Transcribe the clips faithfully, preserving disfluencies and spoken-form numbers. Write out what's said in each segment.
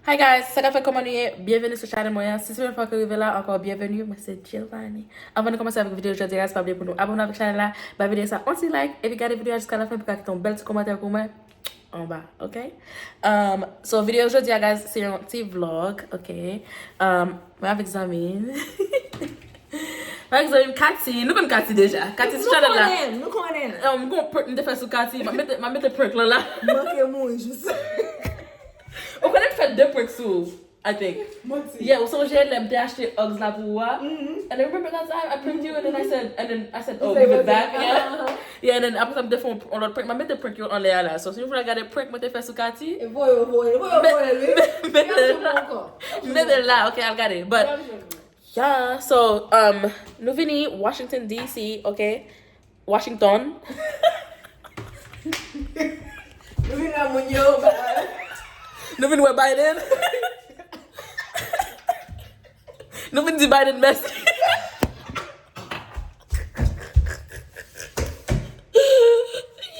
Hi guys, sa k ap fèt, kòman nou ye? Byenveni sou chanèl mwen an. Si se premye fwa ke w rive la, ankò byenveni. Mwen se Giovanni. Anvan nou kòmanse avèk videyo jodi a, guys, pa bliye pou nou abone avèk chanèl la, ba videyo sa yon ti like, epi gade videyo a jiska lafen pou ka kite yon bèl ti kòmantè pou mwen anba, ok? Um, so, videyo jodi a, guys, se yon ti vlog, ok? Um, mwen avèk zanmi. Mwen avèk zanmi m Kati. Nou konn Kati deja. Kati sou chanèl la. Nou konnen, nou konnen. Um, m gon prank m te fè sou Kati. M ap mete, m ap mete prank lan la. Manke mouri jis. Ou konnen m fè de prank sou ou, I think. Manti. Yeah, ou sonje lè m te achte Uggs la pou ou a? And then remember that time I pranked you and then I said, and then I said, "Oh, give it back." Yeah. Yeah, and then apre sa m te fè yon, yon lòt prank. M ap mete prank yo anlè a la. So, si nou vle gade prank mwen te fè sou Kati, e voye, voye, voye, voye, wi. Mete la. Mete la, ok, al gade. But, yeah, so, um, nou vini Washington D C, ok? Washington. Nou vin wè moun yo, ba. Nou vin wè Biden. Nou vin di Biden mèsi.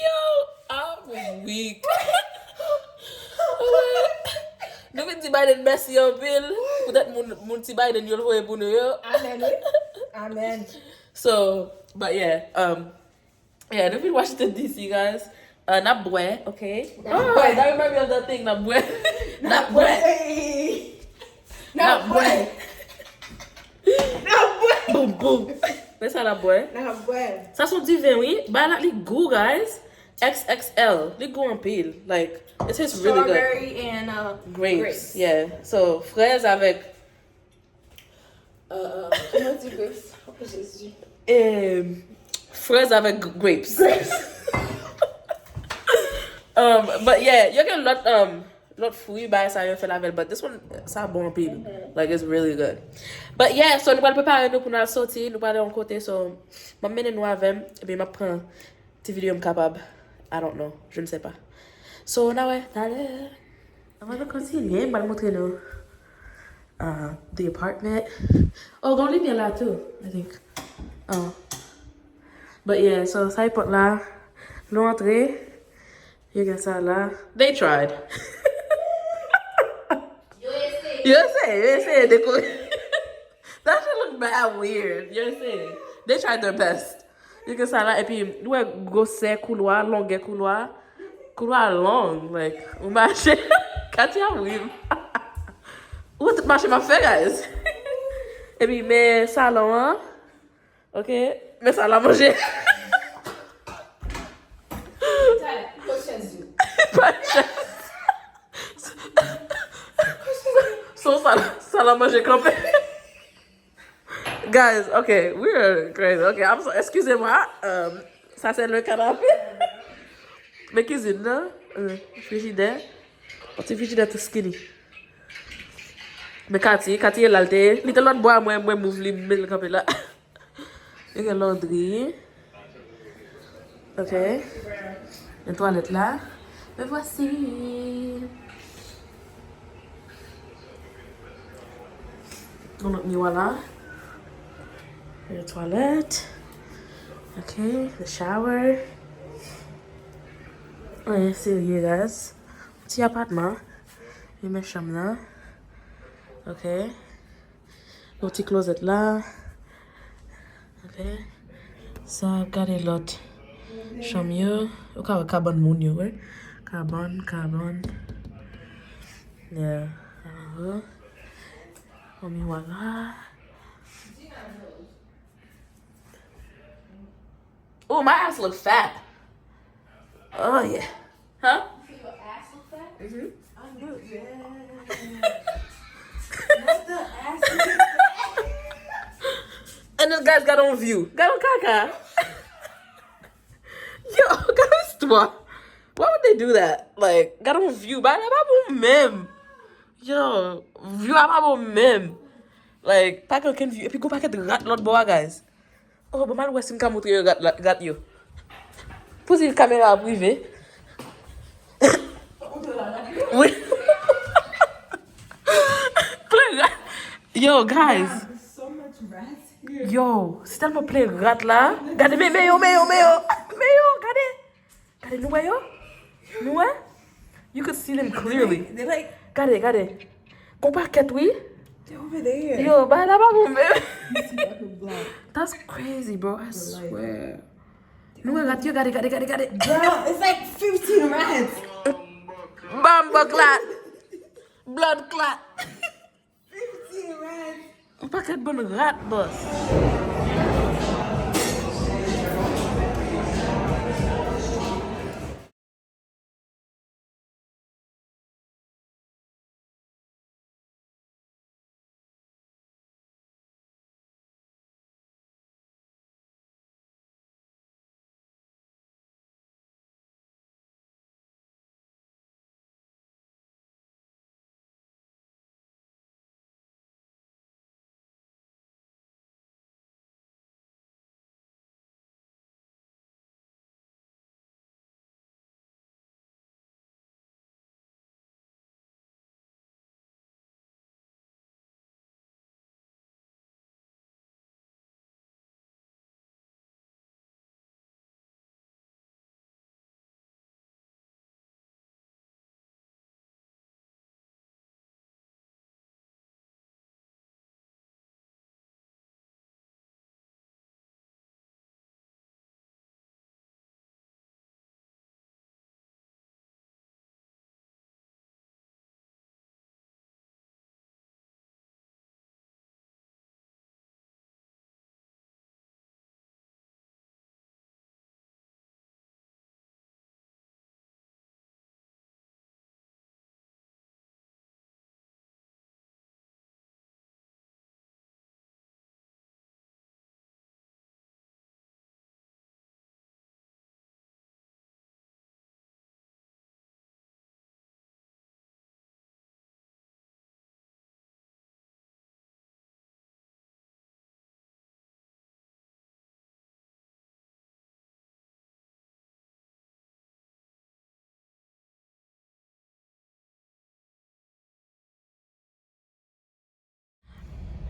Yo, I'm weak. Nou vin di Biden mèsi anpil. Poutèt moun, moun ti Biden yo l voye pou nou yo. Amen, wi. Amen. So, but yeah, um, yeah, nou vin Washington D C, guys. Uh, n ap bwè, ok? N ap bwè. Oh, that remind me of the thing, n ap bwè. N ap bwè. N ap bwè. N ap bwè. Boum, boum. Men sa n ap bwè. N ap bwè. Sa se yon diven, wi. Bagay la, li gou, guys. X X L. Li gou anpil. Like, it tastes really good. Strawberry and, uh, grapes. Grapes, yeah. So, frèz avèk Euh, euh, kòman di grapes? Oh, Jezi. Eh, frèz avèk g-, grapes. Grapes. Um, but yeah, yo gen lòt, um, lòt fwi, bagay sa yo fè l avè l, but this one, sa bon anpil. Like, it's really good. But yeah, so nou pral prepare nou pou nou al soti, nou pral yon kote, so, m ap mennen nou avè m, epi m ap pran ti videyo m kapab, I don't know, je ne sais pas. So, n a wè talè. Anvan nou kontinye, m pral montre nou, uh, the apartment. Oh, gon limyè la tou, I think. Oh. But yeah, so sa e pòt la. Nou antre. Yo gen sa la. They tried. Yo eseye. Yo eseye, yo eseye dekore. That shit look mad weird. Yo eseye. They tried their best. Yo gen sa la, epi, nou wè gwosè koulwa, longè koulwa. Koulwa long, like, ou mache. Katia wi. Ou tout mache m ap fè, guys. Epi, men salon an. Ok? Men salon a manje. Talè, kot chèz yo? Pa chèz. So, salon, salon a manje kanpe. Guys, ok, we are crazy. Ok, I'm so, excusez-moi. Um, ça, c'est le canapé. Men kizin nan, euh, frijidè. Yon ti frijidè tou skinny. Men Katie, Katie e la, l te, li te lòt bò a mwen, mwen move li, m met l kanpe la. Yo gen londri. Ok. Gen twalèt la. Me voici. Yon lòt miwa la. Yon twalèt. Ok, the shower. Anyen serye, guys. Ti apatman. Li men chanm nan. Ok. Yon ti klozèt la. Ok. Sa, gade lòt chanm yo. Ou ka wè kabann moun yo, wi. Kabann, kabann. Yeah. Uh-huh. Yon miwa la. Oh, my ass look fat. Oh, yeah. Huh? You say your ass look fat? Mm-hmm. I'm dead. Not the ass look fat. And then guys, gade yon view. Gade yon kaka. Yo, gade istwa. Why would they do that? Like, gade yon view. Bagay la pa bon menm. Yo, view a pa bon menm. Like, pa gen okenn view. Epi gon pakèt rat lòt bò a, guys. Oh, bon, m al wè si m ka montre yo rat la, rat yo. Pou di kamera a prive. Wi. Plen rat. Yo, guys. Yo, se tèlman plen rat la. Gade, men, men yo, men yo, men yo. Men yo, gade. Gade, nou wè yo? Nou wè? You could see them clearly. Gade, gade. Gon pakèt, wi. They're over there. Yo, bagay la pa bon menm. That's crazy, bro. I swear. Nou wè rat yo, gade, gade, gade, gade. Bro, it's like fifteen rats. Bomboclaat. Bloodclaat. Fifteen rats. Yon pakèt bann rat, boss.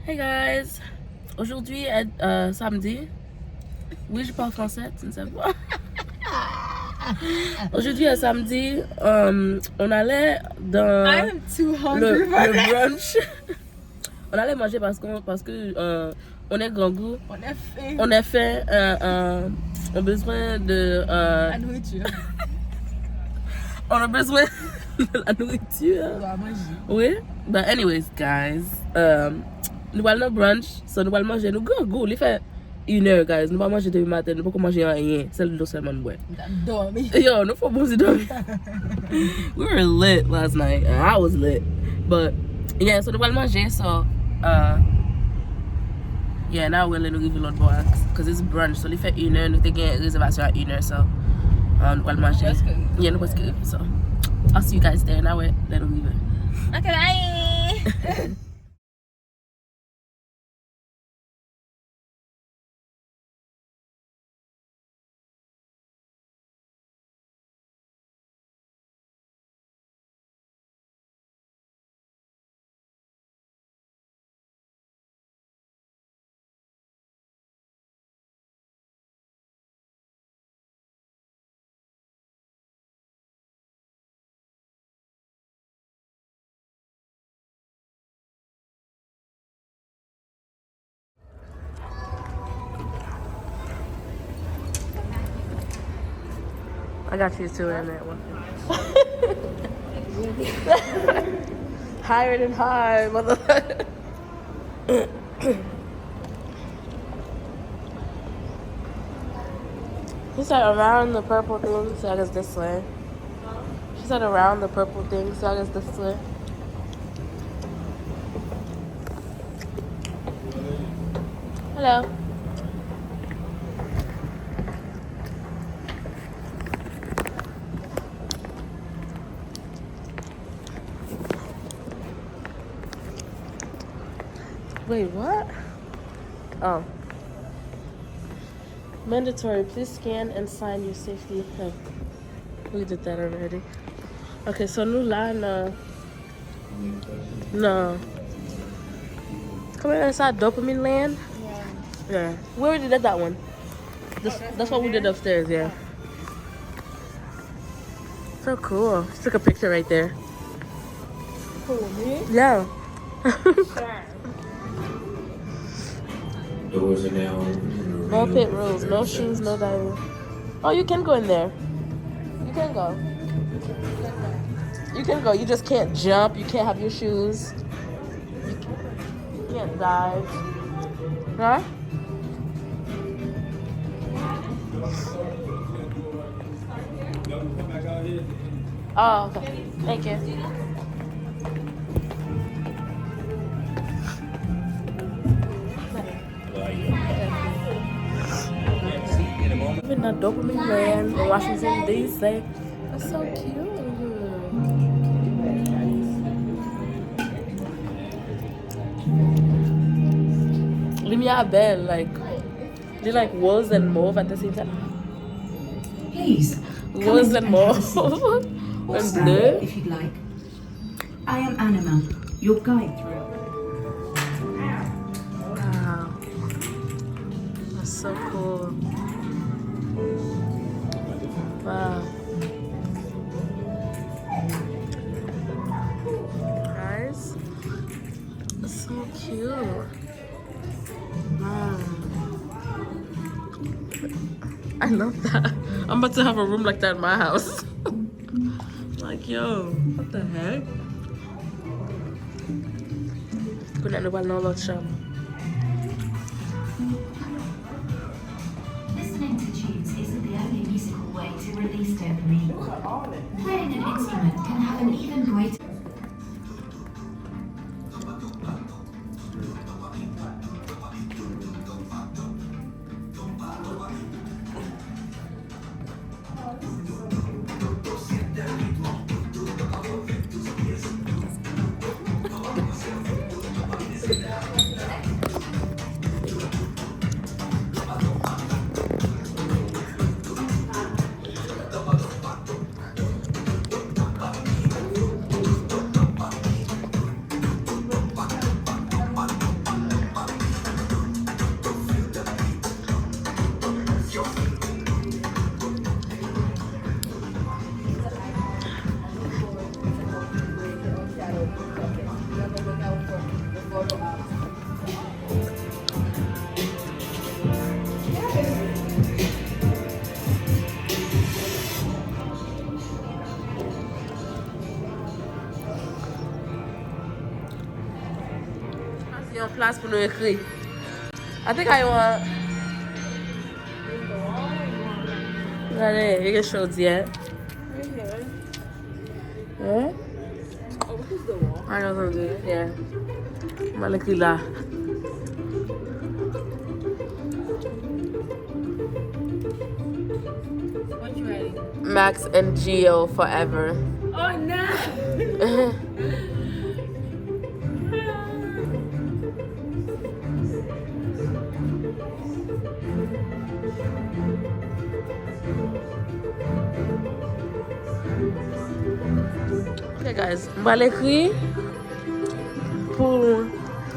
Hey guys, aujourd'hui est euh, samedi. Oui, je parle français, tu ne sais pas. Aujourd'hui est samedi, euh, on allait dans le, le brunch. On allait manger parce qu'on, parce que euh, on est grand goût. On est faim. On est faim, euh, euh, on a besoin de euh, la nourriture. On a besoin de la nourriture. On doit manger. Oui. But anyways, guys, euh, nou pral nan brunch, so nou pral manje, nou grangou, li fè inè, guys, nou pa manje depi maten, nou poko manje anyen, sèl dlo sèlman nou bwè. Dòmi. Yo, nou fò bon ti dòmi. We were lit last night. I was lit. But yeah, so nou pral manje, so uh, yeah, now we're lè nou rive lòt bò a, cause it's brunch, so li fè inè, nou te gen rezèvasyon a inè, so uh, nou pral manje. Yeah, nou prèske rive, so I'll see you guys there. Now we're lè nou rive. Okay, bye. I got you too in that one. Higher than high, motherfucker. He said around the purple thing, so I guess this way. She said around the purple thing, so I guess this way. Hello. Wait, what? Oh. Mandatory, please scan and sign your safety. Oh, we did that already. Okay, so nou la nan, nan, kòman sa, Dopamine Land? Yeah. Yeah. We already did that one. This, that's what we did upstairs, yeah. So cool. Just took a picture right there. Yeah. Doors are now open. No pit rules, no shoes, no diving. Oh, you can go in there. You can go. You can go. You just can't jump. You can't have your shoes. You can't dive. Huh? Oh, okay. Thank you. Living the dopamine land in Washington, D C. That's so cute. Limyè a bèl, like, they like rose and mauve at the same time. Please, come and have a seat or stand if you'd like. I am Anima, your guide throughout. Wow. That's so cool. Wow. Guys, it's so cute. Wow. I love that. I'm about to have a room like that in my house. Like, yo, what the heck? Kounye a nou pral nan lòt chanm. Listening to tunes isn't the only musical way to release dopamine. Playing an instrument can have an even greater Yon plas pou nou ekri. I think I want. Gade, e gen chodyè. Hein? An, non, non, non, yeah. M al ekri la. What you writing? Max and Geo forever. Oh, no! Ok, guys, m pral ekri pou,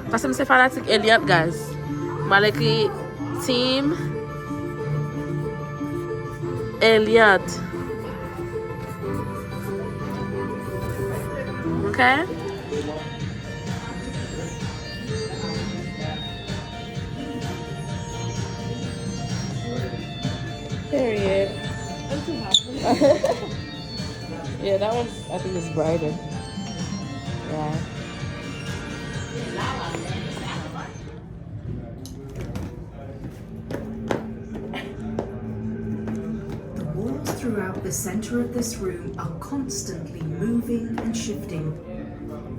paske m se fanatik Eliant, guys. M pral ekri Team Eliant. Ok? Period. Yeah, that one, I think, is brighter. Yeah. The walls throughout the center of this room are constantly moving and shifting.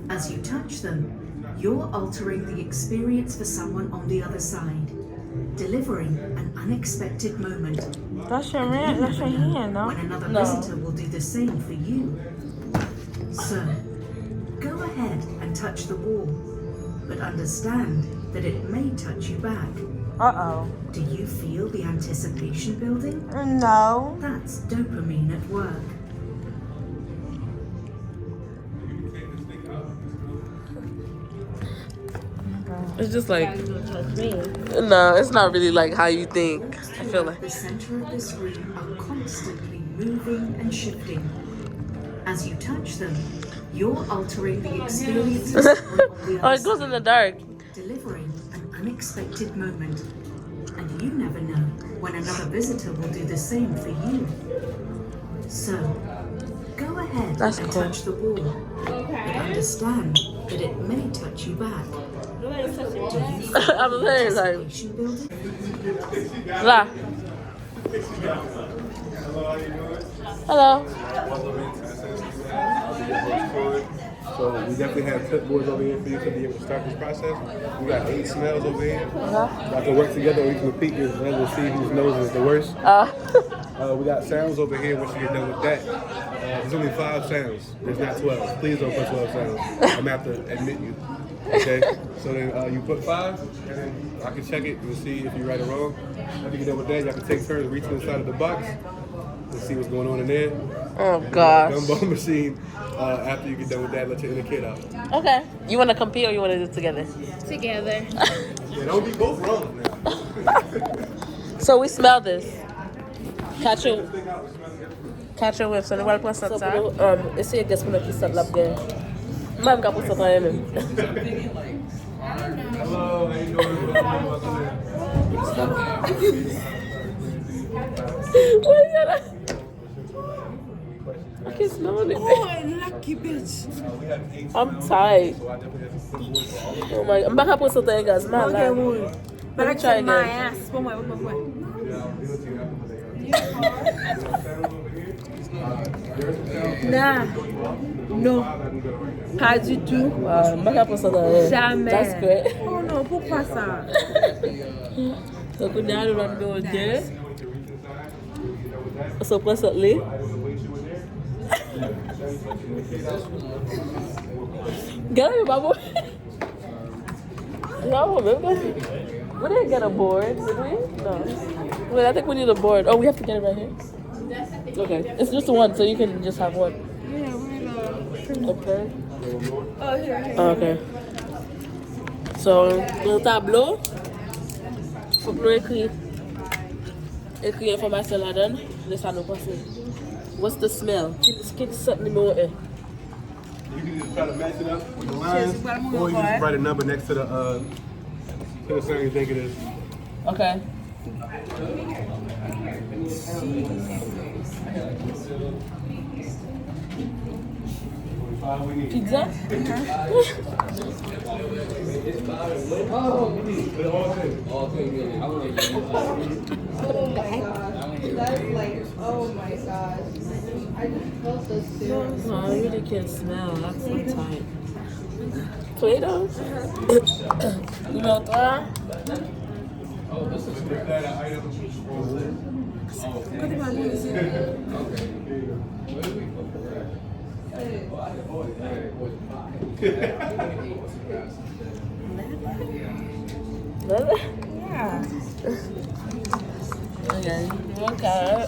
As you touch them, you're altering the experience for someone on the other side, delivering an unexpected moment. That's your man, that's your hand, no? When another visitor will do the same for you. So, go ahead and touch the wall, but understand that it may touch you back. Uh-oh. Do you feel the anticipation building? No. That's dopamine at work. It's just like, no, it's not really like how you think. I feel like the center of this room are constantly moving and shifting. As you touch them, You're altering the experience of the Oh, it goes in the dark. Delivering an unexpected moment. And you never know when another visitor will do the same for you. So, go ahead That's and cool. touch the wall, but understand that it may touch you back. Do you think I'm very excited. Anticipation building? Là. Hello. So we definitely have clipboards over here for you to be able to start this process. We got eight smells over here. Uh-huh. Y'all can work together or you can repeat this and we'll see whose nose is the worst. Uh. Uh, we got sounds over here once you get done with that. Uh, there's only five sounds. There's not twelve. Please don't put twelve sounds. I'm gonna have to admit you. Okay? So then uh, you put five, and then I can check it and see if you're right or wrong. After you get done with that, y'all can take turns reaching inside of the box and see what's going on in there. Oh, gosh. Gumball machine. Uh, after you get done with that, let your inner kid out. Okay. You want to compete or you want to do it together? Together. Yeah, don't be both wrong now. So we smell this. Catch your, catch your whiff. So nou pral pran sant sa. So pou nou um, eseye guess pou nou ki sant l ap gen. M pa menm ka pran sant anyen menm. What is that? I can't smell anything. Oh, lucky bitch. I'm tight. Oh my, m pa ka pran sant anyen, guys. M malad. Let me try again. Nah. Non. Pas du tout. Wow, m pa ka pran sant anyen. Jamais. That's great. Oh non, pourquoi ça? So, kounye a, nou nan nimewo de. So, pran sant li. Gade, yo pa bon. Yo pa bon, menm. We didn't get a board, did we? No. Wait, I think we need a board. Oh, we have to get it right here? Okay. It's just one, so you can just have one. Yeah, we need a Okay. Oh, here, here. Okay. So, nan tablo, fòk nou ekri, ekri enfòmasyon ladan l, de sa nou panse. What's the smell? Ki, ki sant nimewo en? You can just try to match it up with the lines, or you just write a number next to the, uh, to the sign you think it is. Okay. Pizza? Oh my gosh. I just felt this too. No, I really can't smell. That's so tight. Play-Doh? Nimewo twa. Kote pa moun isi? Yeah. Okay. Okay.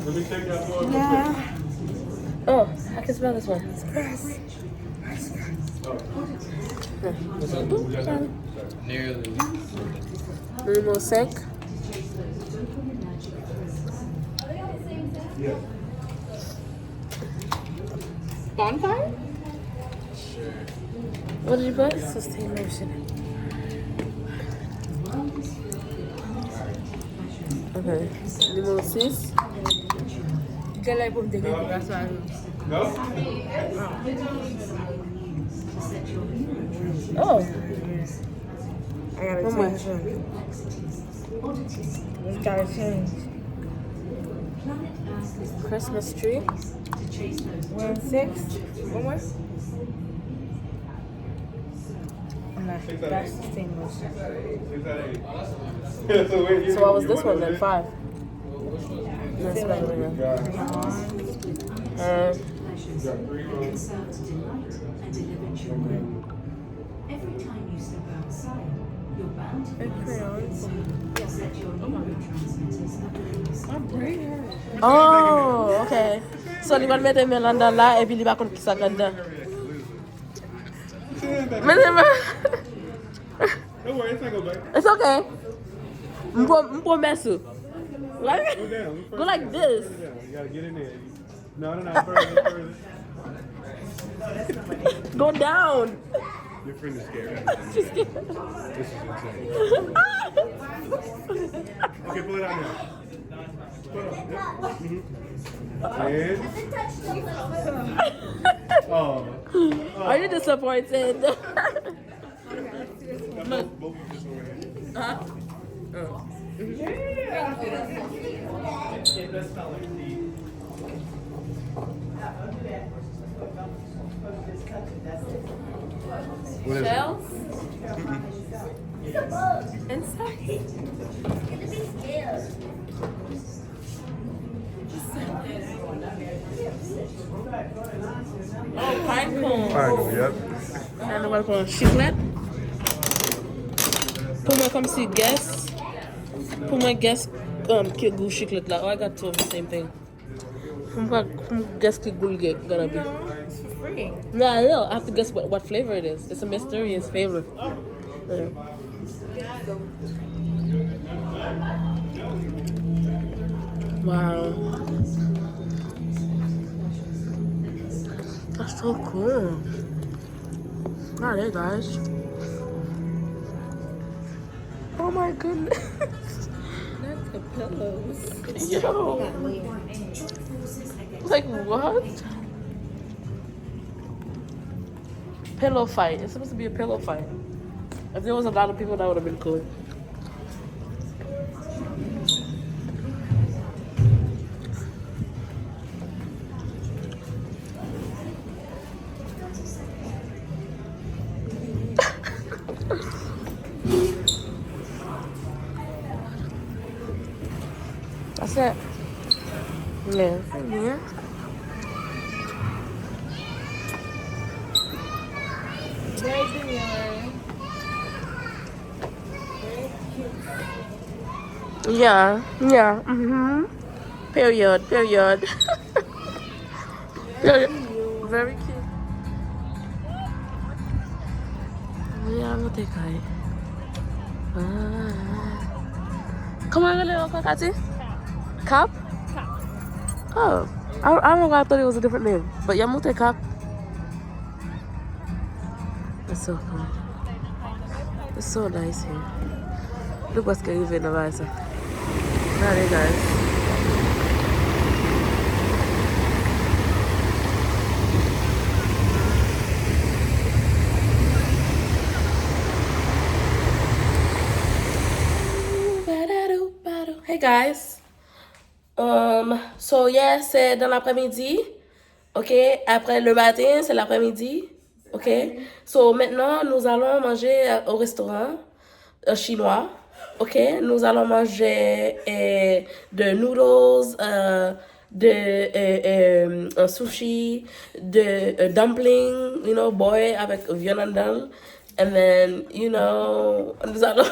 Let me check that for real quick. Yeah. Oh, I can smell this one. Yes. Nearly. Numéro cinq. Yeah. Bonfire? What did you put? Sustain motion. Okay. Numéro six. Quel est pour me dégager la soirée? No? Oh. I gotta change. Just gotta change. Christmas tree. One six. One more. Nah, that's the same motion. So what was this one then? Five. That's what I remember. Uh, Oh, okay. So li pral mete men l anndan la epi li pa konn kisa k anndan. Mete men. It's okay. M pwo-, m pwomès ou. Go down. Look further. Go like this. Go down. You gotta get in there. No, no, no. Further, further. Go down. Your friend is scared. She's scared. This is insane. Okay, pull it out now. Pull it up. Yep. Mm-hmm. And oh. Are you disappointed? Look. Huh? Oh. What is it? Shells? Insects? Oh, pine cone. Pine cone, yep. Sa nou pral pran chiklet. Pou mwen, kòmsi guess. Pou mwen, guess, um, ki gou chiklet la. Oh, I got two of the same thing. Pou mwen, pou mwen guess ki gou l gen, gonna be. No, it's for free. No, I know. I have to guess what, what flavor it is. It's a mysterious flavor. Yeah. Wow. That's so cool. Not it, guys. Oh my goodness. Not the pillows. Yo. Like, what? Pillow fight. It's supposed to be a pillow fight. If there was a lot of people, that would have been cool. That's it. Yeah. Yeah. Very demure. Very cute. Yeah, yeah, mm-hmm. Period, period. Period. Very cute. Wi, a moute kay. Ah. Kòman rele yo ankò, Kati? Cap? Cap. Oh, I, I don't know why I thought it was a different name. But yeah, moute Cap. It's so fun. It's so nice here. Nou prèske rive nan bagay sa. Gade, guys. Hey, guys. Um, so, yeah, c'est dans l'après-midi. Ok, après le matin, c'est l'après-midi. Ok. So, maintenant, nous allons manger, euh, au restaurant, euh, chinois. Ok, nous allons manger, euh, de noodles, euh, de, euh, euh, un sushi, de, euh, dumpling, you know, bòy avèk vyann anndan l. And then, you know, nous allons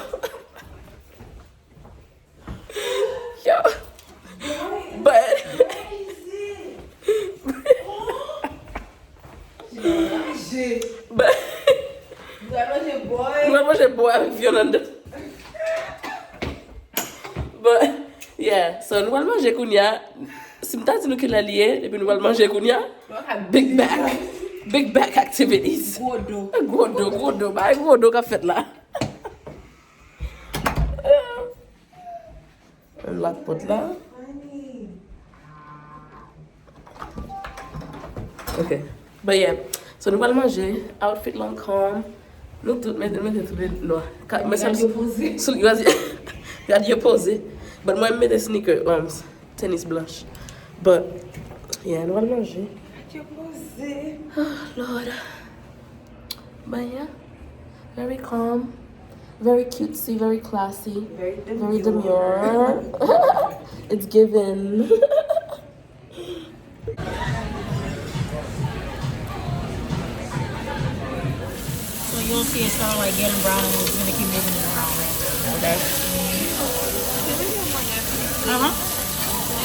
Yo. But. But. Nou pral manje bòy avèk vyann anndan. But, yeah. So, nou pral manje kounye a. Si m ta di nou kilè li ye, epi nou pral manje kounye a. Big back. Big back activities. Gwo do. Gwo do, gwo do. Bay gwo do k ap fèt la. Menm lòt pòt la. Ok. But yeah. So, nou pral manje. Outfit Lancôme. Nou tout mete, mete tout nwa. Ka-, men sa, gad yo poze. Gad yo poze. But mwen, m mete sneaker, um, tenis blanch. But, yeah, nou pral manje. Gad yo poze. Oh, Lord. But yeah, very calm, very cutesy, very classy, very demure. Very demure. It's given. So you'll see it start like getting brown and it's gonna keep moving it around. Okay. Uh-huh.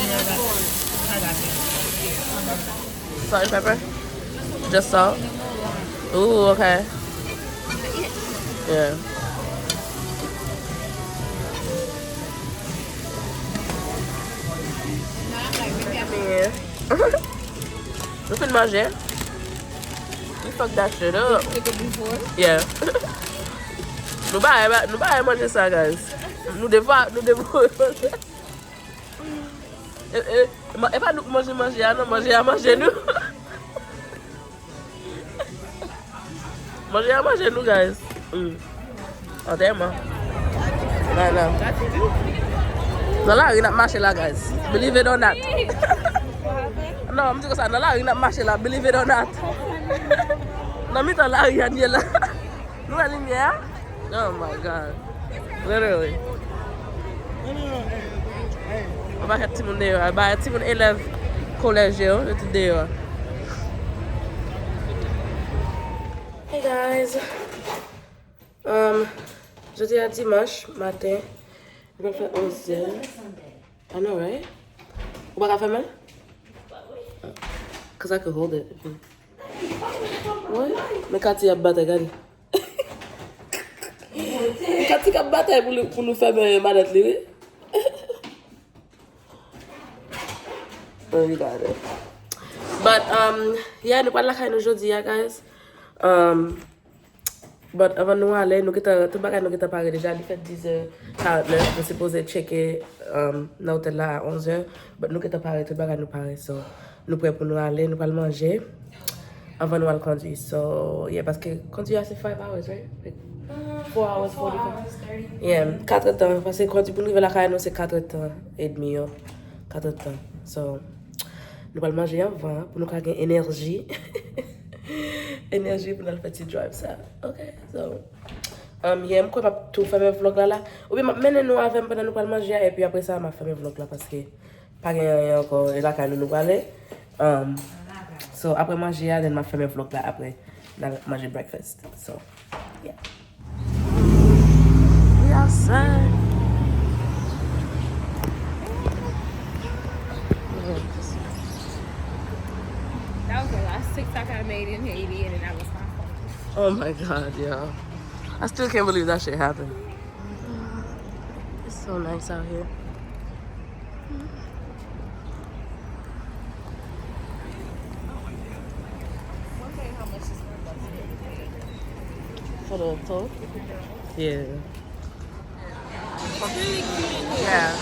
Yeah, I got it. I got it. Salt and pepper? Just salt? Ooh, okay. Yeah. Fin manje. We fuck that shit up. Yeah. Nou pa, nou pa manje sa, guys. Nou devwa, nou devwa. E, e, e pa nou k manje manje a, non, manje a manje nou. Manje a manje nou, guys. Mm. Antèman. Nan, nan. Nan lari n ap mache la, guys. Believe it or not. Non, m di konsa, nan lari n ap mache la, believe it or not. Nan mitan lari a n ye la. Nou wè limyè a? Oh my God. Literally. Yon pakèt timoun deyò a. Ba timoun elèv kolèj yo, yo tout deyò a. Hey guys. Um, jodi a dimanch maten. Nou pral fè onz zè. I know, right? Ou pa ka fèmen l? Cause I could hold it. What? Men Katy ap batay, gade. Katy k ap batay pou li, pou nou fèmen manèt li, wi. Oh, you got it. But, um, yeah, nou pral lakay nou jodi a, guys. Um, but avan nou ale, nou gentan, tout bagay nou gentan pare deja. Li fè diz è karant nèf, nou sipoze tcheke, um, nan otèl la a onz è. But nou gentan pare, tout bagay nou pare. So, nou prè pou nou ale, nou pral manje. Anvan nou al kondwi. So, yeah, paske kondwi a se five hours, right? Like, four hours, forty-five. Yeah, kat èdtan. Paske kondwi pou n rive lakay nou, se kat èdtan edmi yo. Kat èdtan. So, nou pral manje anvan pou nou ka gen enèji. Enèji pou n al fè ti drive sa. Ok, so, um, yeah, m kwè m ap tou fèmen vlòg la la. Oubyen m ap mennen nou avè m pandan nou pral manje a, epi apre sa, m ap fèmen vlòg la paske pa gen anyen ankò, e lakay nou nou prale. Um, so, apre manje a, then m ap fèmen vlòg la apre. N al manje breakfast. So, yeah. We outside. That was the last TikTok I made in Haiti, and then that was my phone. Oh my God, y'all. I still can't believe that shit happened. It's so nice out here. For the tour? Yeah. Yeah.